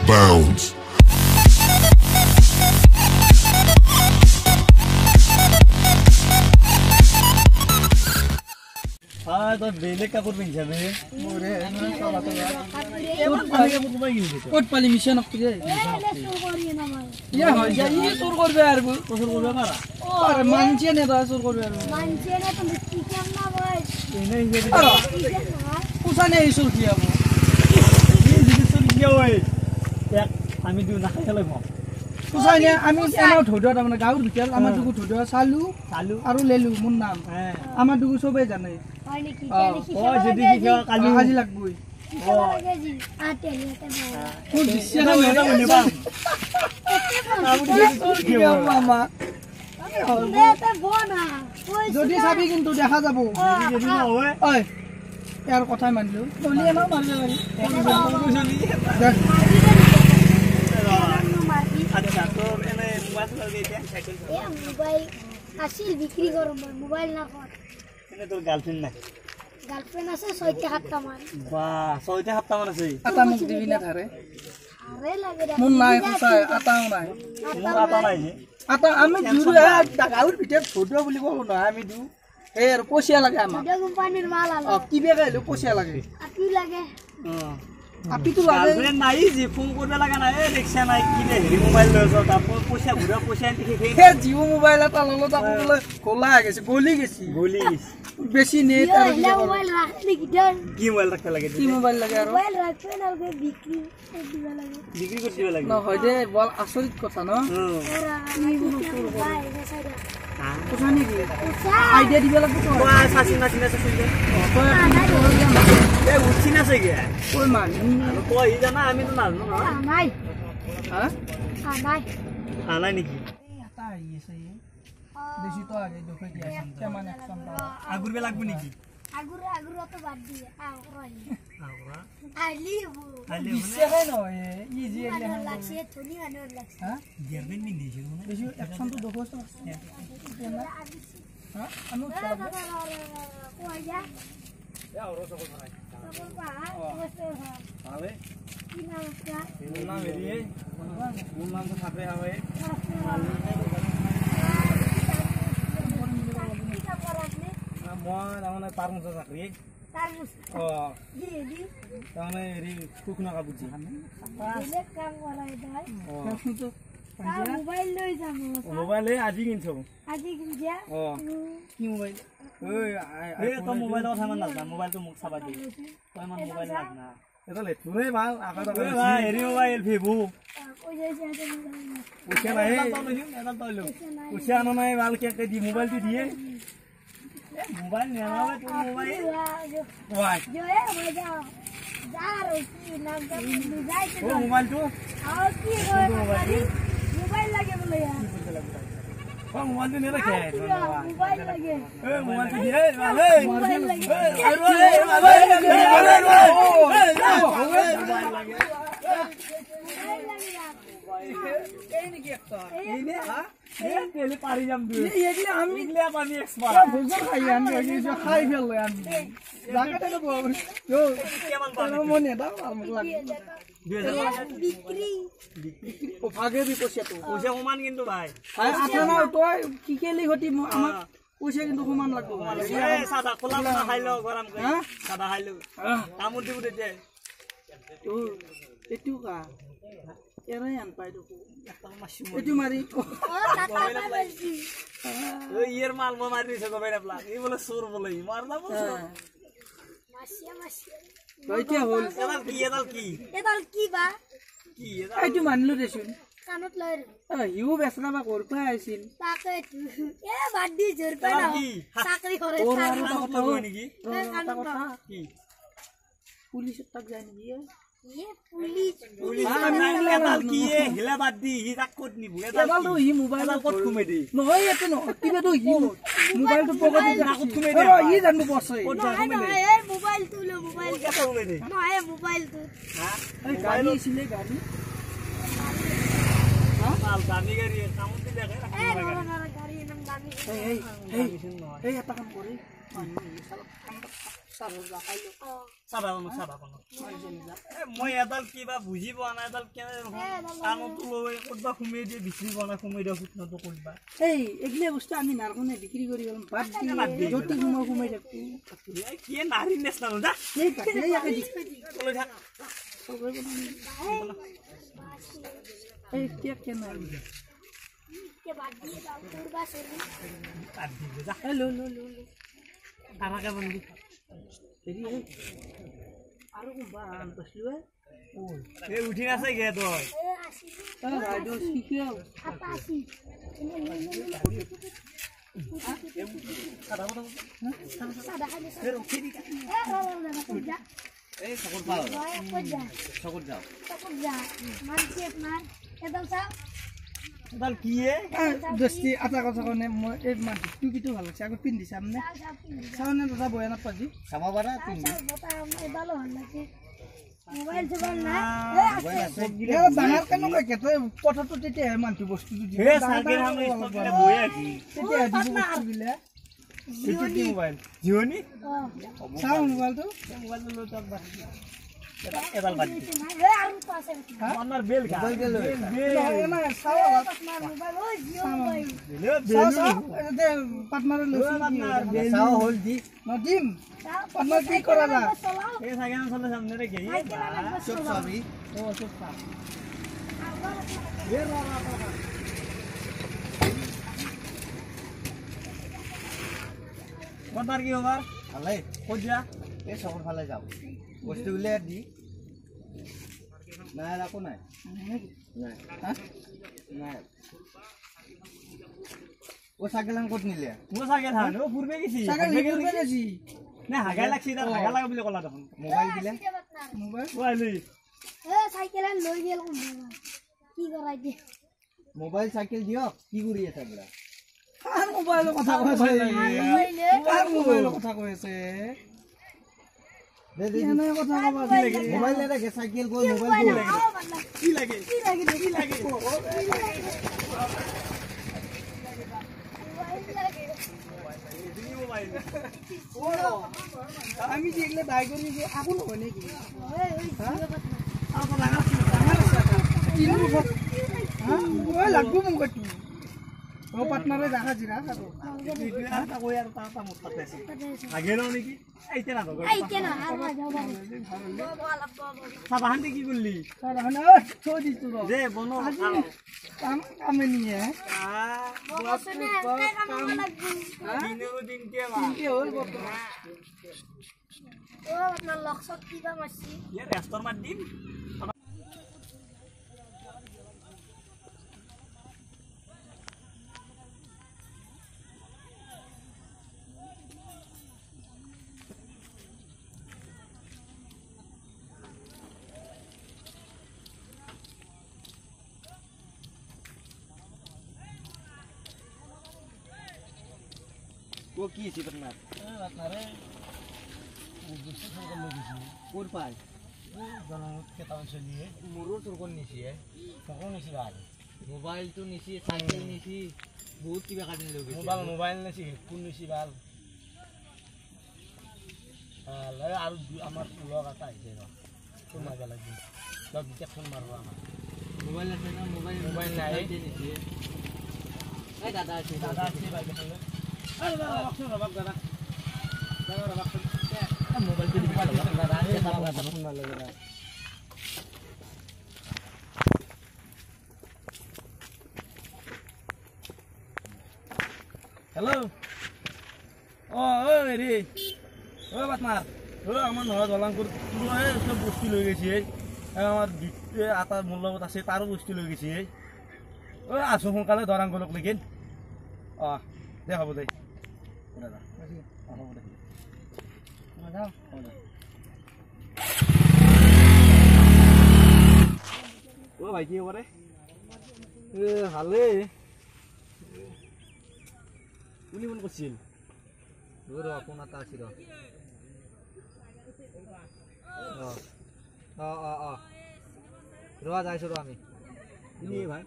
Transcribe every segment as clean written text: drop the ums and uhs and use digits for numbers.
bounds. তই বেলেগ কাপোৰ পিন্ধিছা বে। ক'ত পালি মিছা নকবি দে। ইয়া হয় যা ই চোৰ কৰবে আৰু চোৰ কৰবে পাৰা আৰে মানছে নে তই চোৰ কৰবে আৰু মানছে না তুমি কি কাম না ভাই এনে পূজা নে এই চোৰ কি হ'ব যদি চোৰ কি হয় এক আমি দিও না খাই লাগিব পূজাই নে আমি এনাও ধৰিব তাৰমানে গাঁৱৰ ভিতৰত আমাৰ দুগু ধৰিব চালু চালু আৰু লেলু মোৰ নাম আমাৰ দুগু চবেই জানে। হয় নেকি? অ যদি কি কালি আজি লাগবই। যদি চাবি কিন্তু দেখা যাব। ইয়াৰ কথাই মানিলো বিক্ৰী কৰোঁ মই মোবাইল নাকৰ। তোৰ গাৰ্লফ্ৰেণ্ড নাই? গাৰ্লফ্ৰেণ্ড আছে 6টা 7টা মান। বাহ 6টা 7টা মান আছে। আটা মোক দিবি না ধাৰে? ধাৰে লাগে মোৰ নাই সঁচাই আটাও নাই। মোৰ আটা নাই যে আটা আমি দিওঁ গাঁৱৰ ভিতৰত ভদুৱা বুলি কওঁ নহয় আমি দিওঁ। এই আৰু পইচা লাগে আমাক। কোম্পানীৰ মাল অ কিবা আহিলেও পইচা লাগে। আপি লাগে। আপিটো লাগে। গাৰ্লফ্ৰেণ্ড নাই যি ফোন কৰিব লগা নাই। এই ৰিক্সা নাই কি হেৰি মোবাইল লৈ যাওঁ তাপৰ পইচা ঘূৰা পইচা আনি সেই জিঅ' মোবাইল এটা ল'লো তাকো বোলে খোলা হৈ গৈছে গলি গেছি গলি গেছি বেছি নেট আৰু মোবাইল ৰাখে নেকি তই? কি মোবাইল ৰাখতে লাগে? কি মোবাইল লাগে আৰু মোবাইল ৰাখবে নালগে বিক্ৰী কৰি দিব লাগে। বিক্ৰী কৰি দিব লাগে নহয় দে বৰ আচৰিত কথা ন। কথা নেকি আইডিয়া দিব লাগিব তো। চাচি নাচি নাচি এই উঠি নাছে গে কৈ মান তই জানা আমিতো নাজানো নহয়। নাই হা নাই নাই নেকি এটা আহি আছে বেছি তো আগে দেখে দিয়া কেমন অ্যাকশন আগুৰবে লাগব নেকি? আগুৰ আগুৰ তো বাদ দিয়ে আগুৰ আইলি বিশ্বাসে নহয় ই যি লাগছে ধনী মানুহ লাগছে। হা গেৰবেন মিন্দিছে বেছি অ্যাকশনটো দেখোছ হা আমি কই যা এ আৰু সকল ভাই সকল ভাই ভালে কি নাম আপনাৰ? মোৰ নাম হেৰি মোৰ নামটো থাকবে হবে। মই তাৰমানে তাৰ মুচা চাকৰি অ তাৰমানে হেৰি শুকনা কাপোৰ মোবাইল আজি কিনছ? অ কি মোবাইল? এই তই মোবাইলৰ কথা ইমান নাজানা মোবাইলটো মোক চাবা দি তই ইমান মোবাইল নাজানা। এটা লেটুৰে ভাল হেৰি মোবাইল ভিভো পইচা নাই পইচা আনা নাই ভাল কেকে দি মোবাইলটো দিয়ে মোবাইল নেমাবে তোৰ মোবাইল মোবাইলটো মোবাইল লাগে বোলে মোবাইলটো নেৰাখে মোবাইল লাগে মোবাইলটো দিয়ে মোবাইল লাগে। পাৰি যাম আমি খাই ফেললো আমি পইচা সমান কিন্তু ভাই তই কি কেলি ঘটি আমাক পইচা কিন্তু সমান লাগব। চাদা খোলা খাই ল গৰম কৰি চাদা খাই ল কামোৰ দিব তেতিয়া এইটো কা এৰাই আন পাই দেখো এইটো মাৰি ইয়েৰ মাল মই মাৰি দিছো গমেই নাপলা এই বোলে চোৰ বোলে মাৰ যাব এতিয়া হ'ল এডাল কি এডাল কি এডাল কি বা কি এইটো মানিলো দেচোন কানত লৈ সিও বেচনা বা ক'ৰ পৰা আহিছিল তাকে এ বাদ দি জোৰ পাই না চাকৰি কৰে নেকি কি পুলিচৰ তাক যায় নেকি? এটা কাম কৰি মই এডাল কিবা বুজি পোৱা নাই, এডাল কাণতো লৈ ক'তবা সোমাই দিয়ে, বিক্ৰী পোৱা নাই, সোমাই দিয়ে ফুটনাটো ক'তবা। এই এইগিলা বস্তু আমি নাৰকনে বিক্ৰী কৰি বাদ দি য'তে সোমাই সোমাই থাকো। কি নাৰী নেচনা যা আৰু কোনোবা আন পাইছিলো উঠি আছে গে তই। এটা কথা কনে, মই এই মানুহ টুপিটো ভাল লাগছে, আগত পিন্ধি চাম নে চাওঁ নে দাদা বয়া নাপাজি চাব পাৰা। ডাঙৰ কেনেকুৱা তই পথাৰটো তেতিয়াহে মানুহটো বস্তুটো তেতিয়াহে দিব বস্তুবিলাক। চাওঁ মোবাইলটো কি খবৰ? ভালে। ক'ত যা? এই চকৰ ফালে যাওঁ, বস্তুবিলাক দি নাই একো নাই নাই নাই। ও চাইকেল ক'ত নিলে? মোৰ চাইকেল হান ও পূৰ্বে গেছি, না হাগাই লাগছি, তাৰ হাগা লাগা বুলি ক'লা দেখোন। মোবাইল দিলে মোবাইল ও আইলি এ চাইকেল লৈ গেল কি কৰাই দিয়ে? মোবাইল চাইকেল দিয়ক, কি কৰি আছে বোলা? কাৰ মোবাইলৰ কথা কৈ আছে? কাৰ মোবাইলৰ কথা কৈ আছে? মোবাইল নালাগে, চাইকেল গ'ল, মোবাইল গ'ল। কি লাগে কি লাগে কি লাগে? আমি যে এগুলো দায় করি যে আগুন হয় নাকি? লাগবো মোক একটু ও পার্টনারে দেখা জিরা কি করলি? কামে নিয়ে দিম। ও কি হইছে আপনার? আপনারে কোন পায় মোরও চোর করে নিছি, চোর নিছি ভাল, মোবাইলটো নিছি, চাইকেল নিছি, বহুত কিবা কাটি লৈ গৈছে। মোবাইল মোবাইল নিছি, হেডফোন নিছি, ভাল ভাল। আৰু আমাৰ লগ এটা আহিছে ৰ, ফোন মাৰিব লাগিব, লগ দুটাক ফোন মাৰিব। আমাৰ মোবাইল আছে না? মোবাইল মোবাইল নাই। এই দাদা আছে, দাদা আছে, বাইক এখন লৈ। দাদা মোবাইলটো দিব দাদা, ফোন মাৰিব দাদা। হেল্ল' অ হেৰি অ পাটনাৰ, অ আমাৰ নহয় দলাংপুৰ চব বস্তু লৈ গৈছে। আমাৰ আটা মোৰ লগত আছে, তাৰো বস্তু লৈ গৈছে। অ আছো সোনকালে দৰাংগলক লেকিন। অ দে হ'ব দে দাদা, অ হ'ব দে, হ'ব দে। অ ভাই কি খবৰ? এ ভালেই। কোনে ফোন কৰিছিল? ৰ ফোন এটা আছিল। অ অ অ ৰ যাইছো ৰ আমি। কোনে ভাই?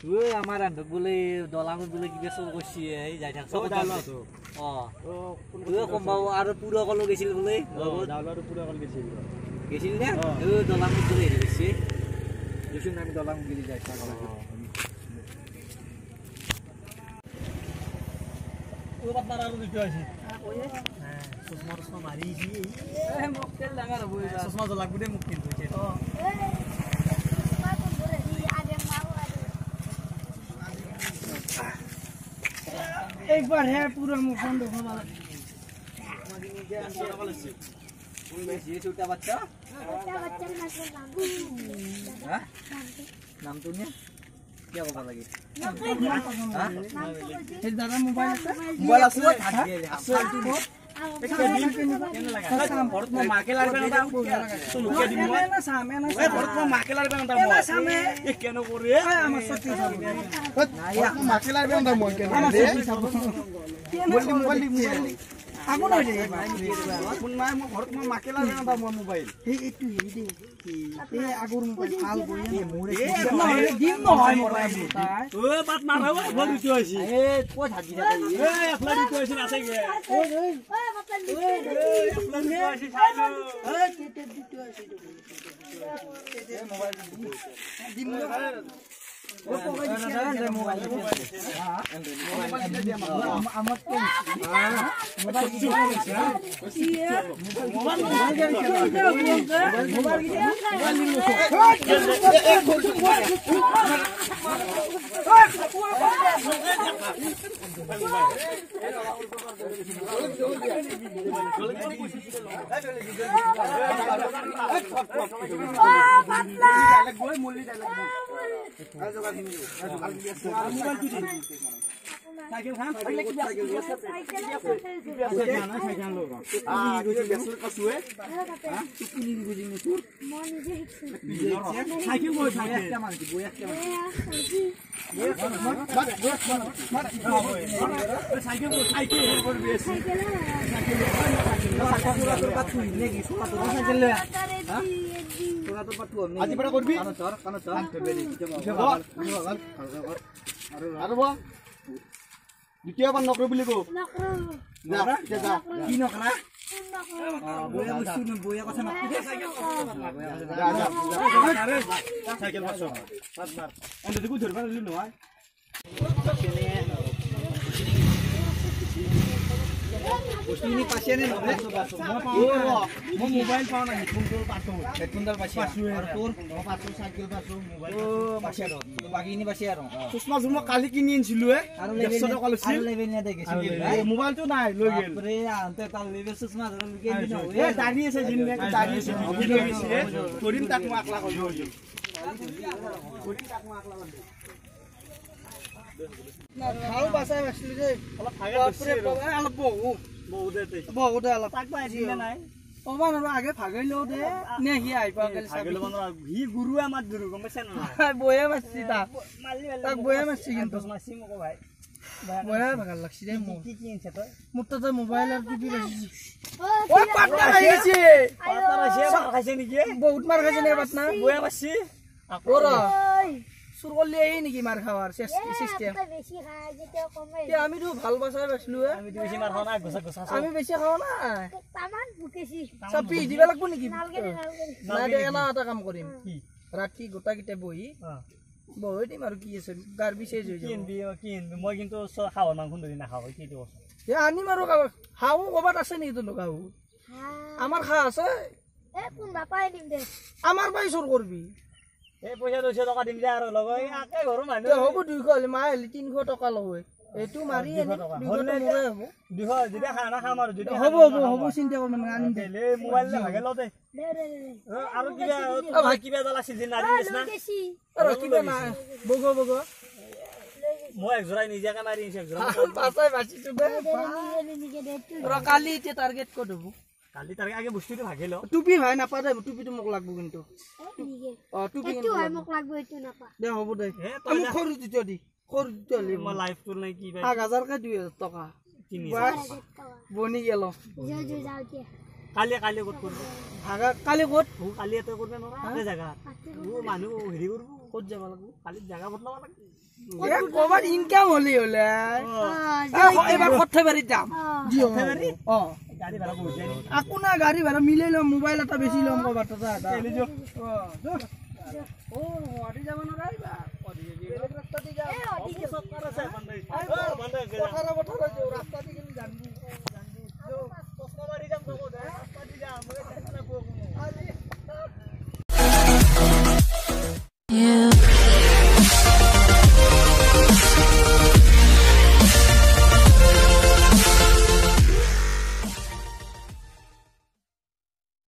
ওই আমাৰ বোলে দলাঙত বোলে কিবা চোৰ কৰছি এই যাই থাকছ অ কম আৰু পুৰা কলো গেছিল বোলে গেছিল নে দলাঙত বোলে হেৰি কৰিছে দেখিম আমি দলাং গেলি যাই চশমা লাগব দে মোক কিন্তু एक बार है पूरा मुख बंद हो वाला छोटा बच्चा छोटा बच्चा नाम नाम तो नहीं क्या बोला लगे हां हे दादा मोबाइल আছে মোবাইল আছে আছে ভৰত মই মাকে লাগবে না তো লুকিয়ে দিম মই না সামনে না এই ভৰত মই মাকে লাগবে না না সামনে এ কেন করে আমার সত্যি সামনে না মাকে লাগবে না মই কেন মোবাইল দি মোবাইল দি আগুন হই যায় কোন নাই মই ঘৰত মই মাকে লাগবে না মই মোবাইল এই একটু হেৰি দে এই আগৰ মোবাইল ভাল বই মোৰ নহয় দিম নহয় মোবাইল ও বাত মাৰাও একলা দিটো আছি এ ক'ত হাগি থাকে এ একলা দিটো আছি নাছে গে ওই ওই ওই বাত একলা দিটো আছি চাইলো এই তে দিটো আছি এই মোবাইল দিম ও পকাই দিছে মোবাইল আমার মোবাইল দ্বিতীয়বাৰ নকৰো বুলি কও কি নকৰা বয়া কথা নহয় বস্তুখিনি পাইছে নে মই মোবাইল পাওঁ নাই হেডফোনটো পাইছোঁ হেডফোনডাল পাইছে আৰু তোৰ মই পাইছোঁ চাইকেল পাইছোঁ মোবাইল পাইছে আৰু বাকীখিনি পাইছে আৰু চশমা মই কালি কিনি আনিছিলোঁ আৰু 150 টকা লৈছিল মোবাইলটো নাই লৈ গ'ল দাড়ি আছে দাড়ি আছে ধৰিম তাক মই আকলা কৰি ভাল বাচাই বাচিলো দেই অলপ অলপ বহু বহু অলপ অকমান আৰু আগে ভাগাই লওঁ দে নে সি আহি পোৱা সি গুৰুৱে আমাৰ গুৰু গম পাইছা নহয় বয়ে মাৰছি তাক তাক বয়ে মাৰছি কিন্তু বয়া ভাগাৰ লাগছি দে মোৰ কি কি আনিছে তই মোৰ তাতে মোবাইল আৰু টুপি বাচিছে ঐ পাটনাৰ আহি গৈছে পাটনাৰ আহিছে মাৰ খাইছে নেকি বহুত মাৰ খাইছে নে পাটনাৰ বয়া মাৰছি আকৌ ৰ চুৰ কৰলি এই নেকি মাৰ খাৱাৰ চিষ্টেম আমিতো ভাল বাচাই বাচিলো আমি বেছি খাৱা নাই চাপি দিব লাগব নেকি নাই দে এনা এটা কাম কৰিম ৰাতি গোটাকেইটা বহি বহি দিম আৰু কি আছে গাৰ বিচেজ হৈ যাব মই কিন্তু হাঁহৰ মাংস ধৰি নাখাওঁ কি এ আনিম আৰু হাঁহো ক'ৰবাত আছে নেকি তহঁতৰ হাঁহো আমাৰ হাঁহ আছে আমাৰ পাই চুৰ কৰবি এই পইচা 200 টকা দিম দে আৰু লগ একে ঘৰৰ মানুহ হ'ব 200 হ'লে মায়ে হ'লে 300 টকা ল'ব এইটো মাৰি মোৰে হ'ব 200 যেতিয়া খানা খাম আৰু হ'ব হ'ব হ'ব চিন্তা কৰিব নালাগে আনিম দে মোবাইল ভাগে লওঁ দে আৰু কিবা কিবা এটা লাগিছিল যে নাৰী নিচিনা আৰু কিবা নাই বগ বগ মই একযোৰাই নিজাকে মাৰি আনিছো একযোৰা বাচাই বাচিছো দে ৰ কালি এতিয়া টাৰ্গেট ক'ত হ'ব কালি তাৰ আগে বস্তুটো ভাগে লওঁ টুপি ভাই নাপা দে টুপিটো মোক লাগব কিন্তু অ টুপি এইটো হয় মোক লাগব এইটো নাপা দে হ'ব দে মোক সৰু জুতো দি সৰু জুতো হ'লে মই লাইফ তোৰ নাই কি 1000 কে 2000 টকা বনি গেল কালি কালি ক'ত কৰব ভাগা কালি ক'ত কালি এটা কৰবে নৰা জাগা মানুহ হেৰি কৰব ক'ত যাব লাগিব? খালি জাগা বদলাব লাগিব। ক'ৰবাত ইনকাম হ'লে হ'লে এইবাৰ সৰ্থেবাৰীত যাম। অঁ, গাড়ী ভাড়া বহুত যায়। একো নাই, গাড়ী ভাড়া মিলাই ল'ম, মোবাইল এটা বেছি ল'ম ক'ৰবাত এটা। অ, গুৱাহাটী যাব নোৱাৰা এইবাৰ। বেলেগ ৰাস্তা দি যাম। আছে।